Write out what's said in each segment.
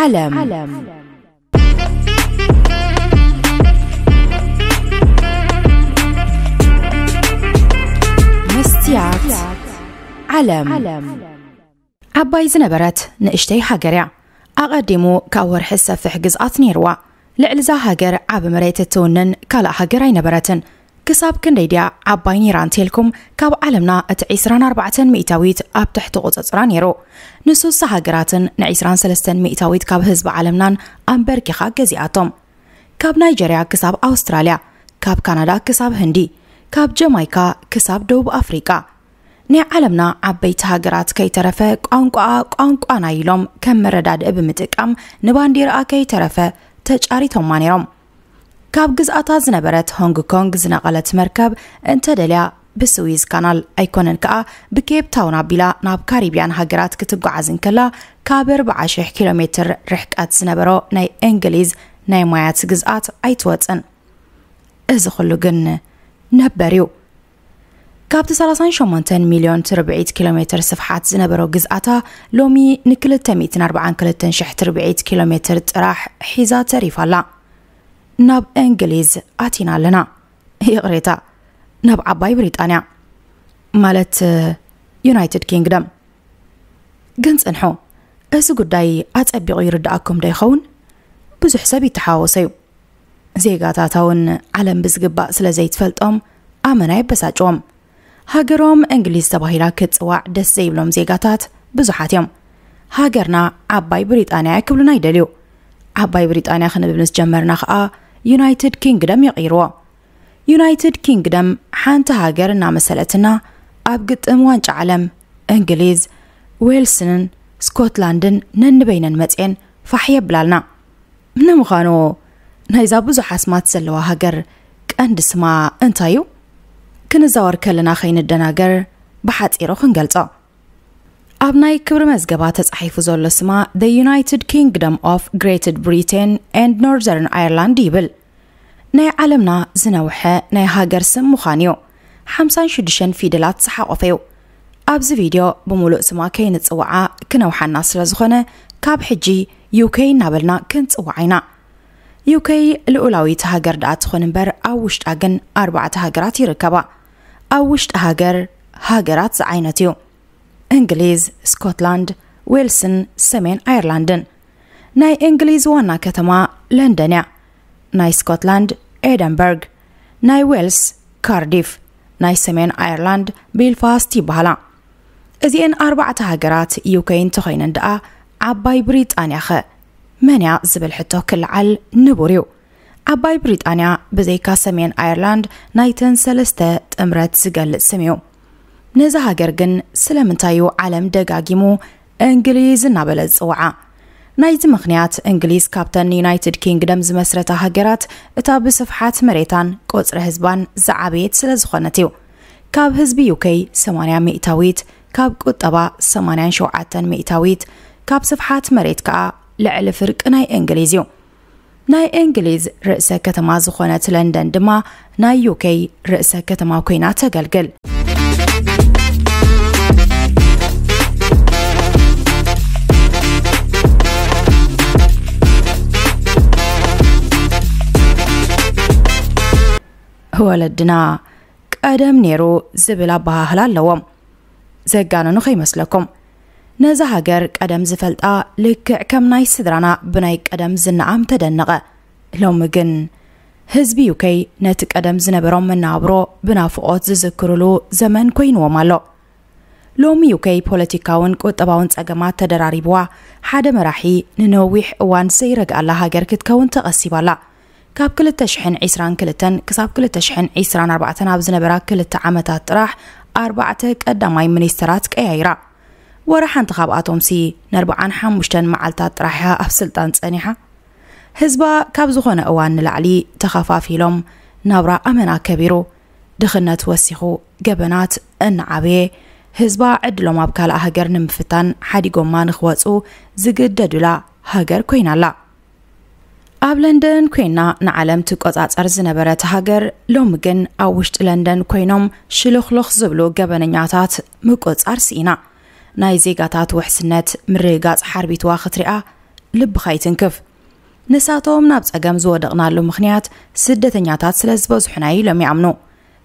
ዓለም። መስትያት ዓለም። ዓባይ ዝነበረት ንእሽተይ ሃገር እያ። ኣቐዲሙ ካብ ወርሒ ዝሰፍሕ ግዝኣት ነይርዋ። ልዕሊ እዛ ሃገር ዓቢ መሬት እትውንን ካልእ ሃገር ኣይነበረትን። ክሳብ ክንደይ ድያ ዓባይ ነይራ እንተልኩም፣ ካብ ዓለምና እቲ ዕስራን ኣርባዕተን ሚእታዊት ኣብ ትሕቲ ቁጽጽራ ነይሩ። ንሱሳ ሃገራትን ንዕስራን ሰለስተን ሚእታዊት ካብ ህዝቢ ዓለምናን ኣንበርኪኻ ገዚኣቶም። ካብ ናይጀርያ ክሳብ ኣውስትራልያ፣ ካብ ካናዳ ክሳብ ህንዲ፣ ካብ ጀማይካ ክሳብ ደቡብ ኣፍሪቃ። ናይ ዓለምና ዓበይቲ ሃገራት ከይተረፈ ቋንቋኣ ቋንቋና ኢሎም ከም መረዳድኢ ብምጥቃም ንባንዲራኣ ከይተረፈ ተጫሪቶማ ነይሮም። ካብ ግዝኣታ ዝነበረት ሆንግ ኮንግ ዝነቐለት መርከብ እንተደልያ ብስዊዝ ካናል ኣይኮነን ከኣ ብኬፕ ታውን ኣቢላ ናብ ካሪብያን ሃገራት ክትጓዓዝ እንከላ ካብ ኣርባዓ ሽሕ ኪሎ ሜትር ርሕቀት ዝነበሮ ናይ እንግሊዝ ናይ ማያት ግዝኣት ኣይትወጽን። እዚ ኩሉ ግን ነበር እዩ። ካብቲ ሰላሳን ሸሞንተን ሚልዮን ትርብዒት ኪሎ ሜትር ስፍሓት ዝነበሮ ግዝኣታ ሎሚ ንክልተ ሚእትን ኣርባዓን ክልተን ሽሕ ትርብዒት ኪሎ ሜትር ጥራሕ ሒዛ ተሪፋ ኣላ። ናብ እንግሊዝ ኣቲና ኣለና። ይቕሬታ፣ ናብ ዓባይ ብሪጣንያ ማለት ዩናይትድ ኪንግደም። ግን ጽንሑ፣ እዚ ጉዳይ ኣጸቢቑ ይርድኣኩም ዶ ይኸውን? ብዙሕ ሰብ ይተሓዋወሰ እዩ። ዜጋታታ እውን ዓለም ብዝግባእ ስለ ዘይትፈልጦም ኣመና የበሳጭዎም። ሃገሮም እንግሊዝ ተባሂላ ክትጽዋዕ ደስ ዘይብሎም ዜጋታት ብዙሓት እዮም። ሃገርና ዓባይ ብሪጣንያ እያ ክብሉና ይደልዩ። ዓባይ ብሪጣንያ ክንብል ምስ ጀመርና ኸኣ ዩናይትድ ኪንግደም ይቕይርዎ። ዩናይትድ ኪንግደም ሓንቲ ሃገር እናመሰለትና ኣብ ግጥም ዋንጫ ዓለም እንግሊዝ፣ ዌልስን ስኮትላንድን ነንበይነን መጽየን ፋሕ የብላልና። ንምዃኑ ናይዛ ብዙሕ ኣስማት ዘለዋ ሃገር ቀንዲ ስማ እንታይ እዩ? ክንዛወር ከለና ከይንደናገር ብሓጺሩ ክንገልጾ። ኣብ ናይ ክብሪ መዝገባ ተጻሒፉ ዘሎ ስማ The United Kingdom of Great Britain and Northern Ireland ይብል። ናይ ዓለምና ዝነውሐ ናይ ሃገር ስም ምዃን እዩ። ሓምሳን ሽዱሽተን ፊደላት ዝሓቖፈ እዩ። ኣብዚ ቪድዮ ብምሉእ ስማ ከይንጽውዓ ክነውሓና ስለ ዝኾነ፣ ካብ ሕጂ ዩኬ እናበልና ክንጽውዓ ኢና። ዩኬ ልኡላዊት ሃገር ደኣ ትኹን እምበር፣ ኣብ ውሽጣ ግን ኣርባዕተ ሃገራት ይርከባ። ኣብ ውሽጢ ሃገር፣ ሃገራት ዝዓይነቱ እዩ። እንግሊዝ፣ ስኮትላንድ፣ ዌልስን ሰሜን ኣየርላንድን። ናይ እንግሊዝ ዋና ከተማ ለንደን እያ። ናይ ስኮትላንድ ኤደንበርግ፣ ናይ ዌልስ ካርዲፍ፣ ናይ ሰሜን ኣየርላንድ ቤልፋስት ይበሃላ። እዚኤን ኣርባዕተ ሃገራት ዩኬ እንተኾይነን ደኣ፣ ዓባይ ብሪጣንያ ኸ መን እያ ዝብል ሕቶ ክለዓል ንቡር እዩ። ዓባይ ብሪጣንያ ብዘይካ ሰሜን ኣየርላንድ ናይተን ሰለስተ ጥምረት ዝገልጽ ስም እዩ። ነዛ ሃገር ግን ስለምንታይ እዩ ዓለም ደጋጊሙ እንግሊዝ እናበለ ዝጽውዓ? ናይቲ ምኽንያት፣ እንግሊዝ ካብተን ዩናይትድ ኪንግደም ዝመስረታ ሃገራት እታ ብስፍሓት መሬታን ቁጽሪ ህዝባን ዝዓበየት ስለ ዝኾነት እዩ። ካብ ህዝቢ ዩኬ ሰማንያ ሚእታዊት፣ ካብ ቁጠባ ሰማንያን ሸውዓተን ሚእታዊት፣ ካብ ስፍሓት መሬት ከኣ ልዕሊ ፍርቂ ናይ እንግሊዝ እዩ። ናይ እንግሊዝ ርእሰ ከተማ ዝኾነት ለንደን ድማ ናይ ዩኬ ርእሰ ከተማ ኮይና ተገልግል። ወለድና ቀደም ነይሩ ዝብል ኣበሃህላ ኣለዎም። ዘጋነኑ ከይመስለኩም። ነዛ ሃገር ቀደም ዝፈልጣ፣ ልክዕ ከም ናይ ስድራና ብናይ ቀደም ዝናኣም ተደነቐ። ሎሚ ግን ህዝቢ ዩኬ ነቲ ቀደም ዝነበሮም መነባብሮ ብናፍቖት ዝዝክሩሉ ዘመን ኮይንዎም ኣሎ። ሎሚ ዩኬ ፖለቲካውን ቁጠባውን ጸገማት ተደራሪብዋ፣ ሓደ መራሒ ንነዊሕ እዋን ዘይረግኣላ ሃገር ክትከውን ተቐሲባ ኣላ። ካብ ክልተ ሽሕን ዕስራን ክልተን ክሳብ ክልተ ሽሕን ዕስራን ኣርባዕተን ኣብ ዝነበራ ክልተ ዓመታት ጥራሕ ኣርባዕተ ቀዳማይ ሚኒስተራት ቀያይራ። ወላ ሓንቲ ካብኣቶምሲ ንኣርብዓን ሓሙሽተን መዓልታት ጥራሕ እያ ኣብ ስልጣን ጸኒሓ። ህዝባ ካብ ዝኾነ እዋን ንላዕሊ ተኸፋፊሎም፣ ናብራ ኣመና ከቢሩ፣ ድኽነት ወሲኹ፣ ገበናት እናዓበየ፣ ህዝባ ዕድሎም ኣብ ካልእ ሃገር ንምፍታን ሓዲጎማ ንኽወጹ ዝግደዱላ ሃገር ኮይና ኣላ። ኣብ ለንደን ኮይና ንዓለም ትቆጻጸር ዝነበረት ሃገር፣ ሎሚ ግን ኣብ ውሽጢ ለንደን ኮይኖም ሽልኽልኽ ዝብሉ ገበነኛታት ምቁጻር ስኢና። ናይ ዜጋታት ውሕስነት ምርግጋጽ ሓርቢትዋ ክትሪኣ ልብኻ ይትንክፍ። ንሳቶም ናብ ጸገም ዝወደቕናሉ ምኽንያት ስደተኛታት ስለ ዝበዝሑና ኢሎም ይኣምኑ።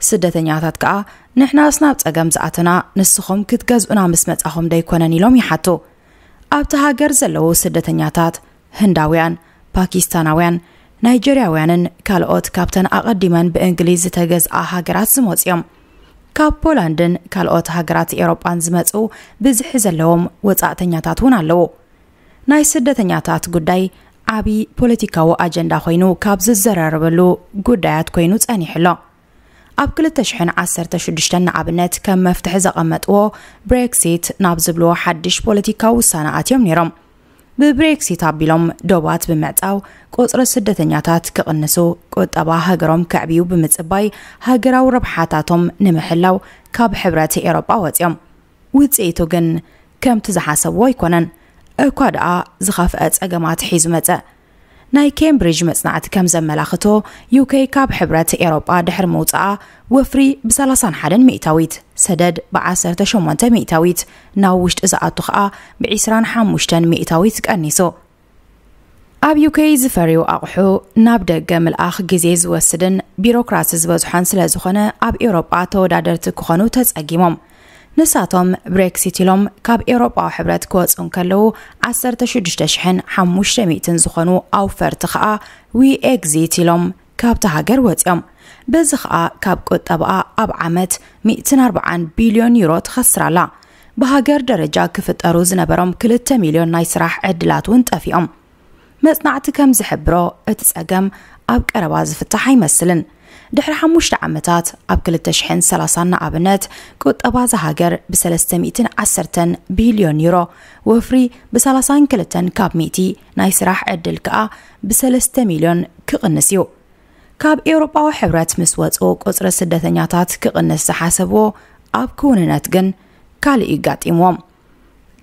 ስደተኛታት ከኣ ንሕናስ ናብ ጸገም ዝኣተና ንስኹም ክትገዝኡና ምስ መጻኹም ደይኮነን ኢሎም ይሓቱ። ኣብቲ ሃገር ዘለዉ ስደተኛታት ህንዳውያን፣ ፓኪስታናውያን፣ ናይጀርያውያንን ካልኦት ካብተን ኣቐዲመን ብእንግሊዝ ዝተገዝኣ ሃገራት ዝመጹ እዮም። ካብ ፖላንድን ካልኦት ሃገራት ኤውሮጳን ዝመጹ ብዝሒ ዘለዎም ወጻእተኛታት እውን ኣለዉ። ናይ ስደተኛታት ጉዳይ ዓቢ ፖለቲካዊ ኣጀንዳ ኮይኑ ካብ ዝዘራረበሉ ጉዳያት ኮይኑ ጸኒሑ ኣሎ። ኣብ ክልተ ሽሕን ዓሰርተ ሽዱሽተን ንኣብነት ከም መፍትሒ ዘቐመጥዎ ብሬክሲት ናብ ዝብልዎ ሓድሽ ፖለቲካዊ ውሳነ ኣትዮም ነይሮም። ብብሬክሲት ኣቢሎም ዶባት ብምዕጻው ቁጽሪ ስደተኛታት ክቕንሱ፣ ቁጠባ ሃገሮም ከዕብዩ ብምጽባይ ሃገራዊ ረብሓታቶም ንምሕላው ካብ ሕብረት ኤውሮጳ ወጺኦም። ውጽኢቱ ግን ከምቲ ዝሓሰብዎ ኣይኮነን። እኳ ደኣ ዝኸፍአ ጸገማት ሒዙ መጸ። ናይ ኬምብሪጅ መጽናዕቲ ከም ዘመላኽቶ፣ ዩኬ ካብ ሕብረት ኤውሮጳ ድሕሪ ምውጻኣ ወፍሪ ብ ሰላሳን ሓደን ሚእታዊት፣ ሰደድ ብ ዓሰርተ ሸሞንተ ሚእታዊት፣ ናብ ውሽጢ ዝኣቱ ኸኣ ብ ዒስራን ሓሙሽተን ሚእታዊት ቀኒሱ። ኣብ ዩኬ ዝፈርዩ ኣቑሑ ናብ ደገ ምልኣኽ ግዜ ዝወስድን ቢሮክራሲ ዝበዝሖን ስለ ዝኾነ፣ ኣብ ኤውሮጳ ተወዳደርቲ ክኾኑ ተጸጊሞም። ንሳቶም ብሬክሲት ኢሎም ካብ ኤውሮጳዊ ሕብረት ክወጹ እንከለዉ፣ ዓሰርተ ሽዱሽተ ሽሕን ሓሙሽተ ሚእትን ዝኾኑ ኣውፈርቲ ኸኣ ዊ ኤግዚት ኢሎም ካብቲ ሃገር ወጺኦም። በዚ ኸኣ ካብ ቁጠባኣ ኣብ ዓመት ሚእትን ኣርባዓን ቢልዮን ዩሮ ትኸስር ኣላ። ብሃገር ደረጃ ክፍጠሩ ዝነበሮም ክልተ ሚልዮን ናይ ስራሕ ዕድላት እውን ጠፊኦም። መጽናዕቲ ከም ዝሕብሮ፣ እቲ ጸገም ኣብ ቀረባ ዝፍታሕ ኣይመስልን። ድሕሪ ሓሙሽተ ዓመታት፣ ኣብ ክልተ ሽሕን ሰላሳን ንኣብነት፣ ቁጠባ እዛ ሃገር ብ ሰለስተ ሚእትን ዓሰርተን ቢልዮን ዩሮ፣ ወፍሪ ብ ሰላሳን ክልተን ካብ ሚእቲ፣ ናይ ስራሕ ዕድል ከኣ ብ ሰለስተ ሚልዮን ክቕንስ እዩ። ካብ ኤውሮጳዊ ሕብረት ምስ ወጹ ቁጽሪ ስደተኛታት ክቕንስ ዝሓሰብዎ ኣብ ክውንነት ግን ካልእ እዩ ጋጢምዎም።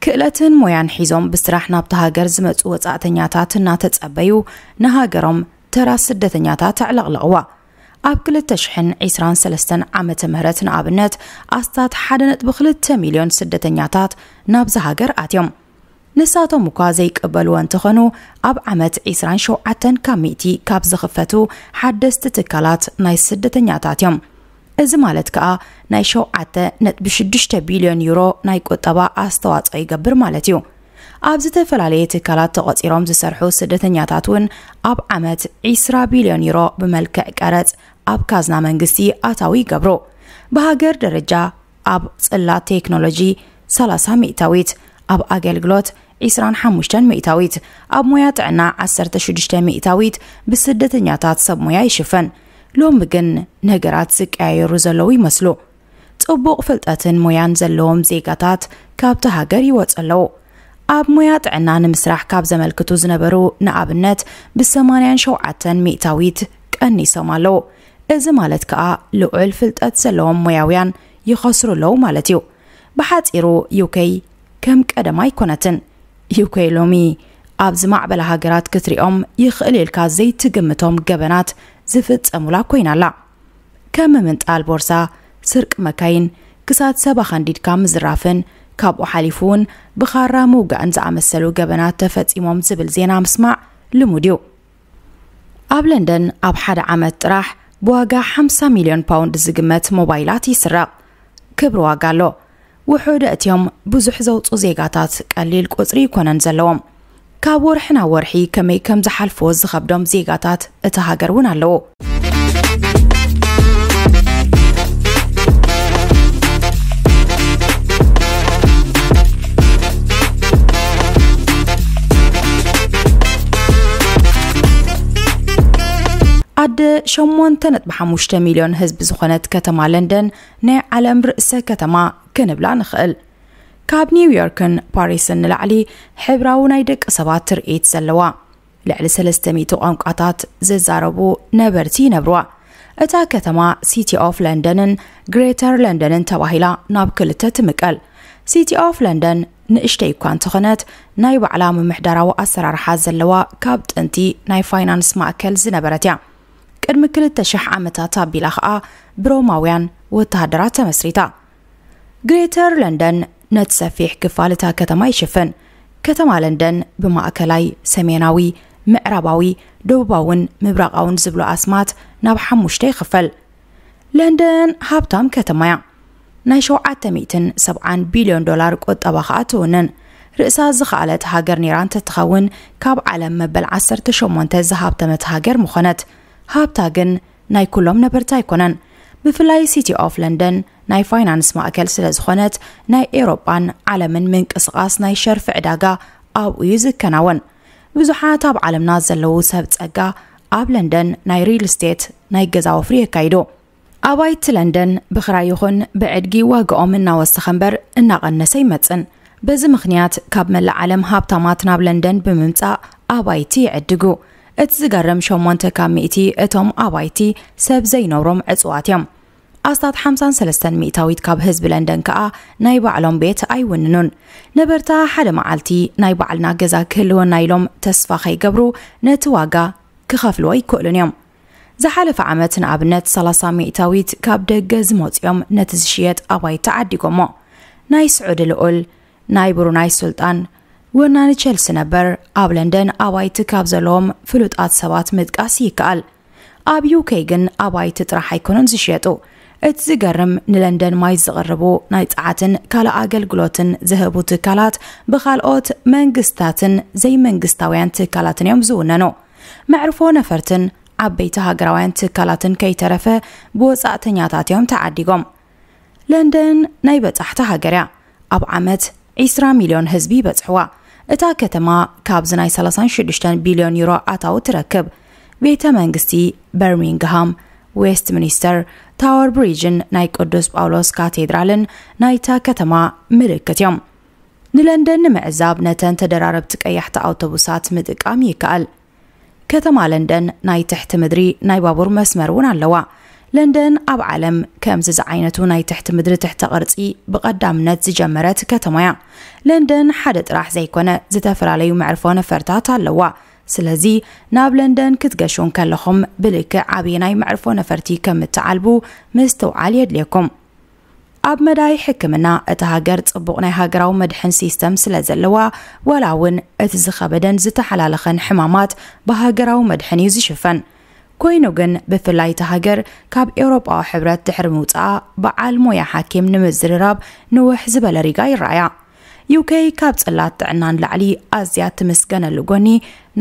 ክእለትን ሞያን ሒዞም ብስራሕ ናብቲ ሃገር ዝመጹ ወጻእተኛታት እናተጸበዩ ንሃገሮም ተራ ስደተኛታት ኣዕለቕለቕዋ። ኣብ ክልተ ሽሕን ዒስራን ሰለስተን ዓመተ ምህረት ንኣብነት ኣስታት ሓደ ነጥቢ ክልተ ሚልዮን ስደተኛታት ናብዚ ሃገር ኣትዮም። ንሳቶም እኳ ዘይቅበልዎ እንተኾኑ፣ ኣብ ዓመት ዒስራን ሸውዓተን ካብ ሚእቲ ካብ ዝኽፈቱ ሓደስቲ ትካላት ናይ ስደተኛታት እዮም። እዚ ማለት ከኣ ናይ ሸውዓተ ነጥቢ ሽዱሽተ ቢልዮን ዩሮ ናይ ቁጠባ ኣስተዋጽኦ ይገብር ማለት እዩ። ኣብ ዝተፈላለየ ትካላት ተቖጺሮም ዝሰርሑ ስደተኛታት እውን ኣብ ዓመት ዒስራ ቢልዮን ዩሮ ብመልክዕ ቀረጽ ኣብ ካዝና መንግስቲ ኣታዊ ይገብሩ። ብሃገር ደረጃ ኣብ ጽላት ቴክኖሎጂ ሰላሳ ሚእታዊት፣ ኣብ ኣገልግሎት ዒስራን ሓሙሽተን ሚእታዊት፣ ኣብ ሞያ ጥዕና ዓሰርተ ሽዱሽተ ሚእታዊት ብስደተኛታት ሰብ ሞያ ይሽፈን። ሎሚ ግን ነገራት ዝቀያየሩ ዘለዉ ይመስሉ። ጽቡቕ ፍልጠትን ሞያን ዘለዎም ዜጋታት ካብቲ ሃገር ይወጹ ኣለዉ። ኣብ ሞያ ጥዕና ንምስራሕ ካብ ዘመልክቱ ዝነበሩ ንኣብነት ብሰማንያን ሸውዓተን ሚእታዊት ቀኒሶም ኣለዉ። እዚ ማለት ከኣ ልዑል ፍልጠት ዘለዎም ሞያውያን ይኸስሩ ኣለዉ ማለት እዩ። ብሓጺሩ ዩኬይ ከም ቀደማ ኣይኮነትን። ዩኬይ ሎሚ ኣብ ዝማዕበላ ሃገራት ክትሪኦም ይኽእል ኢልካ ዘይትግምቶም ገበናት ዝፍጸሙላ ኮይና ኣላ። ከም ምምንጣል ቦርሳ፣ ስርቂ መካይን፣ ክሳድ ሰብ ኣኸንዲድካ ምዝራፍን ካብኡ ሓሊፉ እውን ብኻራ ምውጋእን ዝኣመሰሉ ገበናት ተፈጺሞም ዝብል ዜና ምስማዕ ልሙድ እዩ። ኣብ ለንደን ኣብ ሓደ ዓመት ጥራሕ ብዋጋ ሓምሳ ሚልዮን ፓውንድ ዝግመት ሞባይላት ይስረቕ። ክብሪ ዋጋ ኣሎ። ውሑድ እትዮም ብዙሕ ዘውጹ ዜጋታት ቀሊል ቁጽሪ ይኮነን ዘለዎም። ካብ ወርሒ ናብ ወርሒ ከመይ ከም ዝሓልፍዎ ዝኸብዶም ዜጋታት እታ ሃገር እውን ኣለዉ። ኣደ ሸሞንተ ነጥቢ ሓሙሽተ ሚልዮን ህዝቢ ዝኾነት ከተማ ለንደን ናይ ዓለም ርእሰ ከተማ ክንብላ ንኽእል። ካብ ኒውዮርክን ፓሪስን ንላዕሊ ሕብራዊ ናይ ደቂ ሰባት ትርኢት ዘለዋ፣ ልዕሊ ሰለስተ ሚእቲ ቋንቋታት ዝዛረቡ ነበርቲ ይነብርዋ። እታ ከተማ ሲቲ ኦፍ ለንደንን ግሬተር ለንደንን ተባሂላ ናብ ክልተ ትምቀል። ሲቲ ኦፍ ለንደን ንእሽተይ እኳ እንተኾነት፣ ናይ ባዕላ ምምሕዳራዊ ኣሰራርሓ ዘለዋ ካብ ጥንቲ ናይ ፋይናንስ ማእከል ዝነበረት እያ። ቅድሚ ክልተ ሽሕ ዓመታት ኣቢላ ኸኣ ብሮማውያን ወተሃደራት ተመስሪታ። ግሬተር ለንደን ነቲ ሰፊሕ ክፋል እታ ከተማ ይሽፍን። ከተማ ለንደን ብማእከላይ፣ ሰሜናዊ፣ ምዕራባዊ፣ ደቡባውን ምብራቓውን ዝብሉ ኣስማት ናብ ሓሙሽተ ይኽፈል። ለንደን ሃብታም ከተማ እያ። ናይ ሸውዓተ ሚእትን ሰብዓን ቢልዮን ዶላር ቁጠባ ከኣ ትውንን። ርእሳ ዝኸኣለት ሃገር ነይራ እንተትኸውን፣ ካብ ዓለም መበል ዓሰርተ ሸሞንተ ዝሃብተመት ሃገር ምኾነት። ሃብታ ግን ናይ ኩሎም ነበርቲ ኣይኮነን። ብፍላይ ሲቲ ኦፍ ለንደን ናይ ፋይናንስ ማእከል ስለ ዝኾነት፣ ናይ ኤውሮጳን ዓለምን ምንቅስቓስ ናይ ሸርፊ ዕዳጋ ኣብኡ እዩ ዝከናወን። ብዙሓት ኣብ ዓለምና ዘለዉ ሰብ ጸጋ ኣብ ለንደን ናይ ሪል ስቴት ናይ ገዛ ወፍሪ የካይዱ። ኣባይቲ ለንደን ብኽራይ ይኹን ብዕድጊ ዋጋኦም እናወሰኸ እምበር እናቐነሰ ይመጽን። በዚ ምኽንያት ካብ መላእ ዓለም ሃብታማት ናብ ለንደን ብምምጻእ ኣባይቲ ይዕድጉ። እቲ ዝገርም፣ ሸሞንተ ካብ ሚእቲ እቶም ኣባይቲ ሰብ ዘይነብሮም ዕጹዋት እዮም። ኣስታት ሓምሳን ሰለስተን ሚእታዊት ካብ ህዝቢ ለንደን ከኣ ናይ ባዕሎም ቤት ኣይውንኑን። ነበርታ ሓደ መዓልቲ ናይ ባዕልና ገዛ ክህልወና ኢሎም ተስፋ ከይገብሩ ነቲ ዋጋ ክኸፍልዎ ይክእሉን እዮም። ዝሓለፈ ዓመት ንኣብነት ሰላሳ ሚእታዊት ካብ ደገ ዝመጹ እዮም ነቲ ዝሽየጥ ኣባይቲ ዓዲጎሞ። ናይ ስዑዲ ልዑል፣ ናይ ብሩናይ ሱልጣን፣ ወናኒ ቸልሲ ነበር። ኣብ ለንደን ኣባይቲ ካብ ዘለዎም ፍሉጣት ሰባት ምጥቃስ ይከኣል። ኣብ ዩ ኬ ግን ኣባይቲ ጥራሕ ኣይኮኑን ዝሽየጡ። እቲ ዝገርም፣ ንለንደን ማይ ዝቕርቡ ናይ ጸዓትን ካልእ ኣገልግሎትን ዝህቡ ትካላት ብኻልኦት መንግስታትን ዘይመንግስታውያን ትካላትን እዮም ዝውነኑ። መዕርፎ ነፈርትን ዓበይቲ ሃገራውያን ትካላትን ከይተረፈ ብወጻእተኛታት እዮም ተዓዲጎም። ለንደን ናይ በጻሕቲ ሃገር እያ። ኣብ ዓመት ዒስራ ሚልዮን ህዝቢ ይበጽሕዋ። እታ ከተማ ካብዚ ናይ ሰላሳን ሽዱሽተን ቢልዮን ዩሮ ኣታዊ ትረክብ። ቤተ መንግስቲ በርሚንግሃም፣ ዌስትሚኒስተር፣ ታወር ብሪጅን ናይ ቅዱስ ጳውሎስ ካቴድራልን ናይታ ከተማ ምልክት እዮም። ንለንደን ንምዕዛብ ነተን ተደራረብቲ ቀያሕቲ ኣውቶቡሳት ምጥቃም ይከኣል። ከተማ ለንደን ናይ ትሕቲ ምድሪ ናይ ባቡር መስመር እውን ኣለዋ። ለንደን ኣብ ዓለም ከምዚ ዝዓይነቱ ናይ ትሕቲ ምድሪ ትሕተ ቅርጺ ብቐዳምነት ዝጀመረት ከተማ እያ። ለንደን ሓደ ጥራሕ ዘይኮነ፣ ዝተፈላለዩ መዕርፎ ነፈርታት ኣለዋ። ስለዚ ናብ ለንደን ክትገሹ እንከለኹም ብልክዕ ኣበየናይ መዕርፎ ነፈርቲ ከም እትዓልቡ ምስትውዓል የድልየኩም። ኣብ መዳይ ሕክምና፣ እታ ሃገር ጽቡቕ ናይ ሃገራዊ መድሕን ሲስተም ስለ ዘለዋ፣ ዋላ እውን እቲ ዝኸበደን ዝተሓላለኸን ሕማማት ብሃገራዊ መድሕን እዩ ዝሽፈን። ኮይኑ ግን፣ ብፍላይ እታ ሃገር ካብ ኤውሮጳዊ ሕብረት ድሕሪ ምውጻኣ፣ በዓል ሞያ ሓኪም ንምዝርራብ ንውሕ ዝበለ ሪጋ ይረኣያ። ዩ ኬ ካብ ጽላት ጥዕና ንላዕሊ ኣዝያ ትምስገነሉ ጎኒ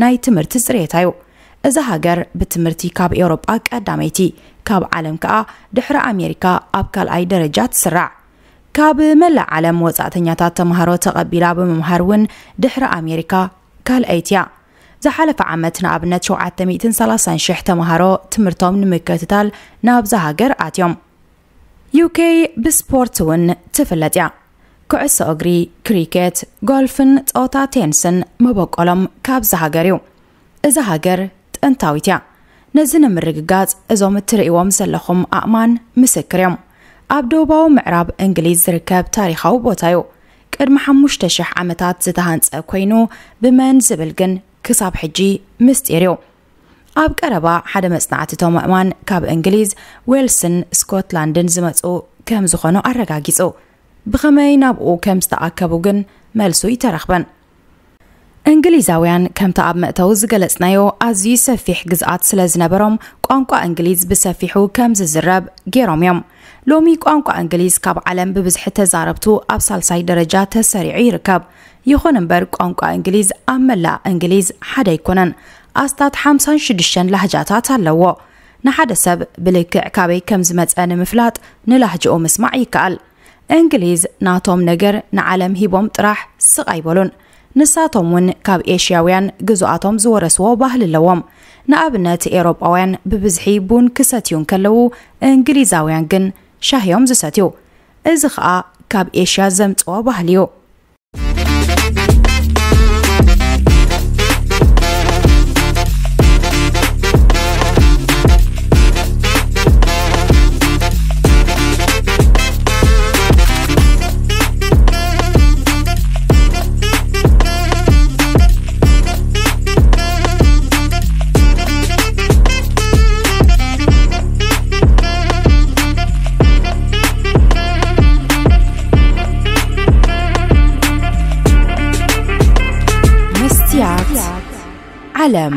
ናይ ትምህርቲ ጽሬታ እዩ። እዛ ሃገር ብትምህርቲ ካብ ኤውሮጳ ቀዳመይቲ፣ ካብ ዓለም ከኣ ድሕሪ ኣሜሪካ ኣብ ካልኣይ ደረጃ ትስራዕ። ካብ መላእ ዓለም ወጻእተኛታት ተማሃሮ ተቐቢላ ብምምሃር እውን ድሕሪ ኣሜሪካ ካልኣይቲ እያ። ዝሓለፈ ዓመት ንኣብነት ሸውዓተ ሚእትን ሰላሳን ሽሕ ተማሃሮ ትምህርቶም ንምክትታል ናብዛ ሃገር ኣትዮም። ዩ ኬ ብስፖርት እውን ትፍለጥ እያ። ኩዕሶ እግሪ፣ ክሪኬት፣ ጎልፍን ጸወታ ቴንስን መበቆሎም ካብዛ ሃገር እዩ። እዛ ሃገር ጥንታዊት እያ። ነዚ ንምርግጋጽ እዞም እትርእይዎም ዘለኹም ኣእማን ምስክር እዮም። ኣብ ደቡባዊ ምዕራብ እንግሊዝ ዝርከብ ታሪኻዊ ቦታ እዩ። ቅድሚ ሓሙሽተ ሽሕ ዓመታት ዝተሃንጸ ኮይኑ፣ ብመን ዝብል ግን ክሳብ ሕጂ ምስጢር እዩ። ኣብ ቀረባ ሓደ መጽናዕቲ እቶም ኣእማን ካብ እንግሊዝ፣ ዌልስን ስኮትላንድን ዝመጹ ከም ዝኾኑ ኣረጋጊጹ። ብኸመይ ናብኡ ከም ዝተኣከቡ ግን መልሱ ይተረኽበን። እንግሊዛውያን ከምቲ ኣብ መእተዊ ዝገለጽናዮ ኣዝዩ ሰፊሕ ግዝኣት ስለ ዝነበሮም ቋንቋ እንግሊዝ ብሰፊሑ ከም ዝዝረብ ገይሮም እዮም። ሎሚ ቋንቋ እንግሊዝ ካብ ዓለም ብብዝሒ ተዛረብቱ ኣብ ሳልሳይ ደረጃ ተሰሪዑ ይርከብ። ይኹን እምበር ቋንቋ እንግሊዝ ኣብ መላእ እንግሊዝ ሓደ ኣይኮነን። ኣስታት ሓምሳን ሽዱሽተን ላህጃታት ኣለዎ። ንሓደ ሰብ ብልክዕ ካበይ ከም ዝመጸ ንምፍላጥ ንላህጅኡ ምስማዕ ይከኣል። እንግሊዝ ናቶም ነገር ንዓለም ሂቦም ጥራሕ ስቕ ኣይበሉን። ንሳቶም እውን ካብ ኤሽያውያን ግዙኣቶም ዝወረስዎ ባህሊ ኣለዎም። ንኣብነት ኤውሮጳውያን ብብዝሒ ቡን ክሰትዩ እንከለዉ እንግሊዛውያን ግን ሻሂ እዮም ዝሰትዩ። እዚ ኸኣ ካብ ኤሽያ ዘምጽዎ ባህሊ እዩ። ዓለም።